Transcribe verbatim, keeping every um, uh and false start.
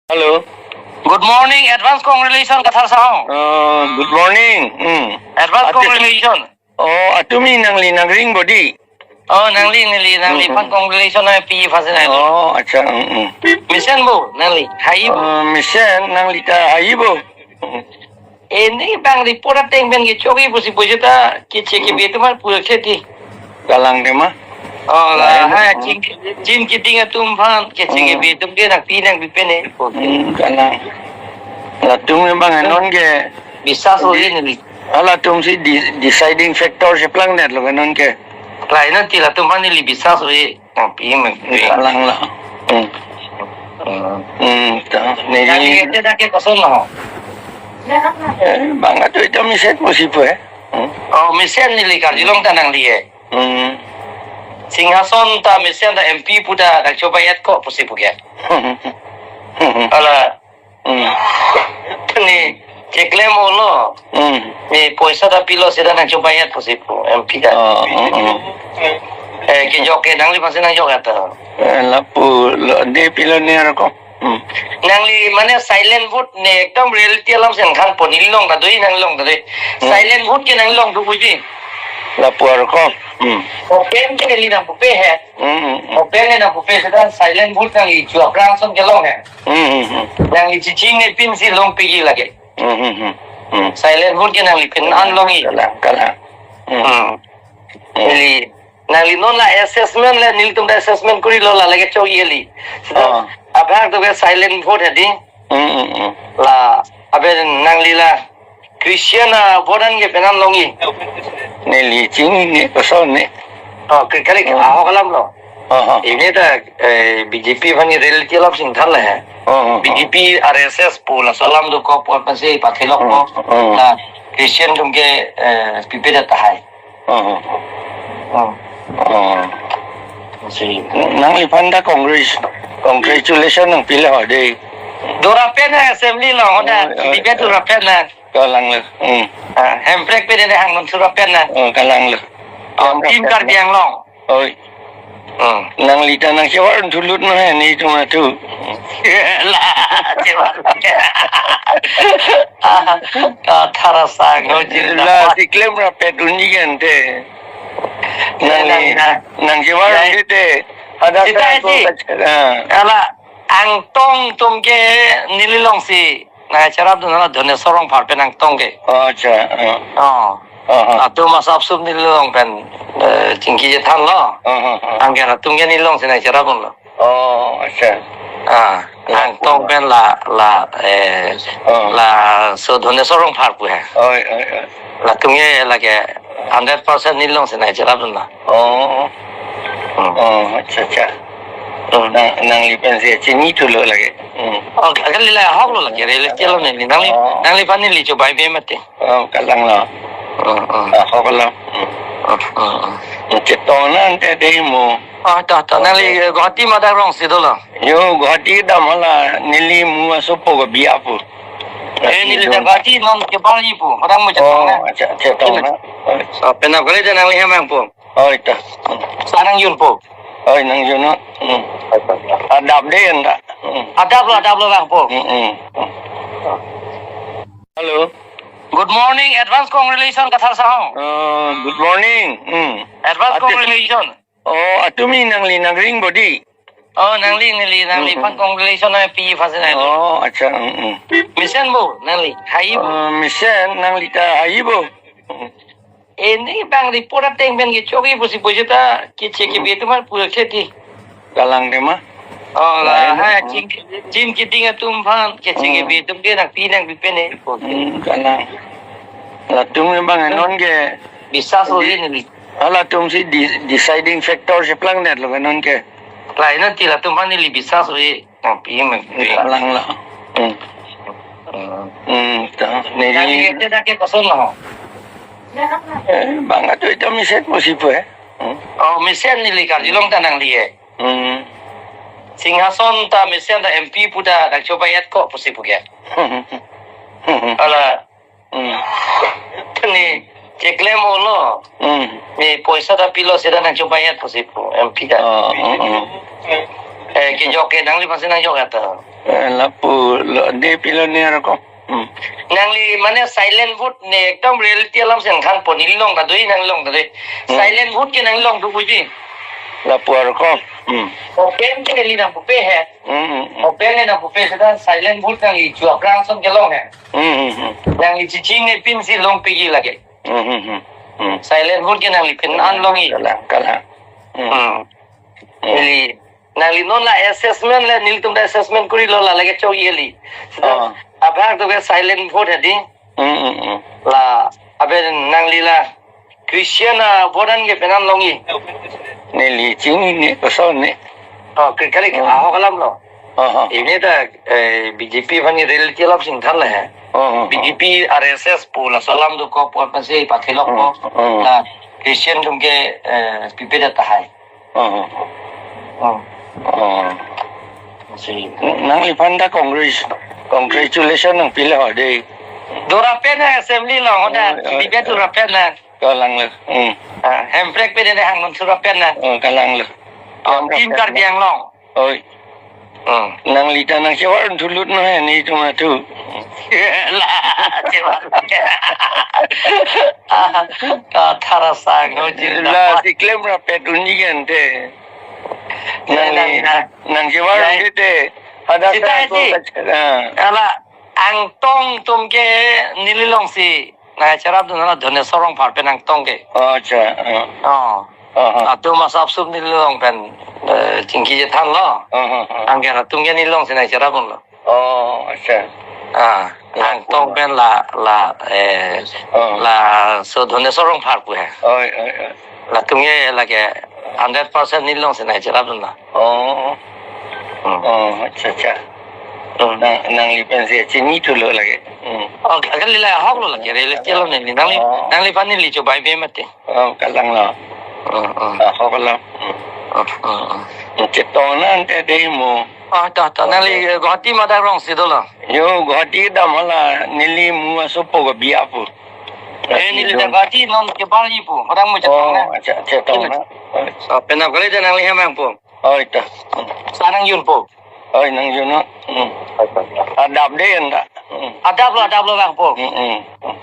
Hello. Good morning, advance congratulations, Kathar Sahong. Uh, good morning. Hmm. Advance Ate- congratulations. Oh, atumi nangli nangring bodi. Oh, nangli, nangli, nangli Hmm, phan hmm. Congratulations na pi phasen na. Oh, acha. Hmm, hmm. Mesen bo, nangli, hai bo. Uh, mesen nangli ta hai bo. Hmm. Ini bang report ateng pen ke chogi pusi puji ta kiche ke Hmm. Betum aphan pura kheti. Kalang tema. Oh, la, Lain, ha, hmm. Chin, Chin kiting atum phan, kiche ke Hmm. Betum ke nangpi nangpi pen eh. Hmm, kalang. Latum memang anon ke Bisa so di- ini li. Halatum si di-, deciding factor si plang net lo anon ke. Lain nanti latum phan ili bisa so eh. Nangpi nangpi. Kalang la. Hmm. Hmm. Hmm, ta. Neli Neli ete dak ke koson lo. Eh, bang atu itu mesen pusi pu eh. Hmm. Oh, mesen neli Karjilong ta nangli eh. Hmm. Singhason ta mesen ta M P pu ta dak chobai et ko pusi pu ke. Ala. Hmm. Ni cheklem olo. Hmm. Ni poisa ta pilo sida nang chobai et pusi pu M P ta. Oh, hmm, hmm. Eh, kejok ke nangli pasi nang jok ata. Eh, lapu lo de pilo ni arko. Hmm. Nangli mane silent vote ne ekdom reality alam sen khan pon, neli long ta doi, nang long ta doi. Hmm. Silent vote ke nang long tu puji. Lapu arko. Hmm. Open ke neli nang pupe he. Hmm, hmm, hmm. Open ne nang pupe sedan silent vote nangli chua prang son ke long he. Hmm, hmm, hmm. Nangli chiching ne pinsi long pigi lage. Hmm, hmm, hmm. Hmm. Silent vote ke nangli pin an long i. Kalang, kalang. Hmm. Hmm. Hmm. Neli Nangli non la assessment le nelitum ta assessment kuri lo la lage chok yeli. Ah. Abhag to ke silent vote hadi. Hmm, hmm, hmm. La abe nangli la Christian a vote an ke penan longi. Neli chini ne koson ne. Oh, ke kali ke Oh. Ahok alam lo. Oh, oh. Ini ta, eh, B J P aphan ni reality alam sing than le he. Oh, oh, oh. B J P, R S S pu laso alam dokok pu aphan si pathilok Oh, ko. Oh. Na Christian atum ke, eh, pipe ta tahai. Oh. Oh. Oh. Si. Nangliphan ta congrats, congratulation nangpi lo de. Dora pen na assembly lo, hoda Oh, oh, debate oh. Dora pen na. Kalang lo. Hmm. Ah, Hemprek pen de hang non sura pen na. Oh, kalang lo. Oh, Hemprek Team pen Karbi na. Anglong. Oi. Hmm. Nangli ta nang chevar thulut ma he, nelitum atu. La, chevar. Ah, Kathar Sahong, oh, jin La, dapat. Cheklem rapet uni kan te. Nang, nang, nang. Nang chevar Nang. Uni te. Ada Sita ka iti. Ko ka-, ah. Ala, Angtong atum ke neli long si nang cherap dun la Dhoneswar Rongphar pen Angtong ke. Oh, acha. Ah. Oh. Oh, oh. Atum asap sup neli long pen, eh, chingki chethan lo. Oh, oh, oh. Angke atum ke neli long si nang cherap dun lo. Oh, acha. Ah, Ya, Angtong oh. Pen la, la, eh, Oh. Laso Dhoneswar Rongphar pu he. Oi, oi, oi. Latum ke lake hundred percent neli long si nang cherap dun lo. Oh. Hmm. Oh, acha, acha. Hmm. Nang, nangli pen si chini thulo lake. Hmm. Oh, kali la ahok lo lake, reality lo neli. Nangli, Oh. Nangliphan neli chobai be mati. Oh, kalang lo. Hmm, hmm. Ahok lo. Hmm. Hmm, hmm, hmm. Chetong nang te de mo. Oh, to, to. Nangli Guwahati madak rong si dolo. Yo, Guwahati dam hala neli mu asopo ko biya pu. Eh, neli Guwahati non ke bali pu. Orang mu chetong Oh, na. Acha, chetong na. Oh. So, penap kali de nangli hemang pu. Oh, ita. Sarang yun po. Oh, nang yun, no? Hmm. Adap de anda. Hmm. Adap lo, adap lo bang po. Hmm, hmm. Hello. Good morning, advance congratulations, Kathar Sahong. Uh, good morning. Hmm. Advance Ate- congratulations. Oh, atumi nangli nangring bodi. Oh, nangli, neli, nangli Hmm, pan hmm. Congratulations na pi phasen na. Oh, acha. Hmm, hmm. Mesen bo, nangli, hai bo. Uh, mesen nangli ta hai bo. Hmm. Ini bang report ateng pen ke chogi pusi puji ta kiche ke Hmm. Betum aphan pura kheti. Kalang tema. Oh, la, Lain, ha, hmm. Chin, Chin kiting atum aphan kiche ke Hmm. Betum ke nangpi nangpi pen eh. Hmm, kalang. Latum memang anon ke Bisa so di- ini li. Halatum si di-, deciding factor si plang net lo anon ke. Lain nanti latum aphan ili bisa so di. Nangpi nangpi. Kalang lo. Hmm. Hmm. Hmm, ta, Kami neli. Ete dak ke koson lo. Eh, bang atu itu mesen pusi pu eh. Hmm. Oh, mesen neli Karjilong ta nangli eh. Hmm. Singhason ta mesen ta M P pu ta dak chobai et ko pusi pu ke. Hmm. Ala Hmm. Ni cheklem olo. Hmm. Ni poisa ta pilo sida nang chobai et pusi pu M P ta. Oh, hmm, hmm. Eh, kejok ke nangliphan si nangjok ya to. Eh, lapu lo, de pilo ne ako. Hmm. Nangli mane silent vote ne ekdom reality alam si nangthanpo, neli along ta do, nangli along ta do. Hmm. Silent vote ke nangli along do puji. Lapu ako. Hmm. Open ke neli nangpupe he. Hmm, hmm, hmm. Open ke nangpupe, seta silent vote nangli chu aphrang ason kelong he. Hmm, hmm, hmm. Nangli chechinine pinsi longpiji lake. Hmm, hmm, hmm. Hmm. Silent vote ke nangliphan an longji. Kalang, kalang. Hmm. Hmm. Hmm. Neli, nangli non la assessment le, nelitum ta assessment korilo, la lake chokji kali. Seta, ah, abang to ke silent vote hedi. Hmm, hmm, hmm. La, abe nangli la Christian avote an ke pen an longji. Neli chinine, koson ne. Oh, kri-, kali, hmm, ahok alam lo. Oh, oh. Pini ta, eh, B J P aphan ke reality alam si nangthan le he. Oh, oh, oh. B J P, R S S pu laso alam dokok pu aphansi pathelokpo. Oh, oh. La Christian atum ke, eh, pipe det tahai. Oh, oh. Oh. Oh. Si. Nangliphan ta congrats, congratulation nangpilo ho de. Dora pen na assembly along, honda, oh, oh, debate, oh, dora pen na. Kalang lo. Hmm. Ah, Hemprek pe de hang non sura pen na. Oh, kalang lo. Oh, Team Karbi Anglong. Oi. Hmm. Nangli ta nangchevar thulut no he, netum atum. La, chevar. Ah, kathar asang, ho jil la, dapat. Si klem rapet unji kan te. Eh, nangli, nangli na. Nangchevar, ya, unji te. Ada sita sa ko isi. Kacha-, ah. Ala, Angtong atum ke neli along si nangcherapdun la Dhoneswar Rongphar pen Angtong ke. Oh, acha. Oh. Oh. Oh, oh. Latum asap sup neli along pen, eh, chingki chethan lo. Oh, oh, oh. Anke latum ke neli along si nangcherapdun lo. Oh, acha. Ah, ya, Angtong, oh, pen la, la, eh, oh, laso Dhoneswar Rongphar pu he. Oi, oi, oi. Latum ke lake hundred percent neli along si nangcherapdun lo. Oh. Hmm. Oh, acha, acha. Hmm. Nang, nangli pensi chini thulo lake. Hmm. Oh, kali la ahok lo lake, reality lo neli. Nangli, oh, nangliphan neli chobai be mati. Oh, kalang lo. Hmm, hmm. Ahok lo. Hmm. Hmm, hmm, hmm. Chetong nang te de mo. Oh, to, to, nangli, eh, Guwahati ma dak rong si dolo? Yo, Guwahati dam hala, neli mu asopo ke biya pu. Eh, neli dak Guwahati non kebarji pu, padang mu chetong na. Oh, acha, chetong na. Oh, penap kali de nangli hem nangpo. Oh, ita. Sa nangjunpo. Oh, nangjun no. Hmm. Adap de anta. Hmm. Adap lo, adap lo nangpo. Hmm, hmm.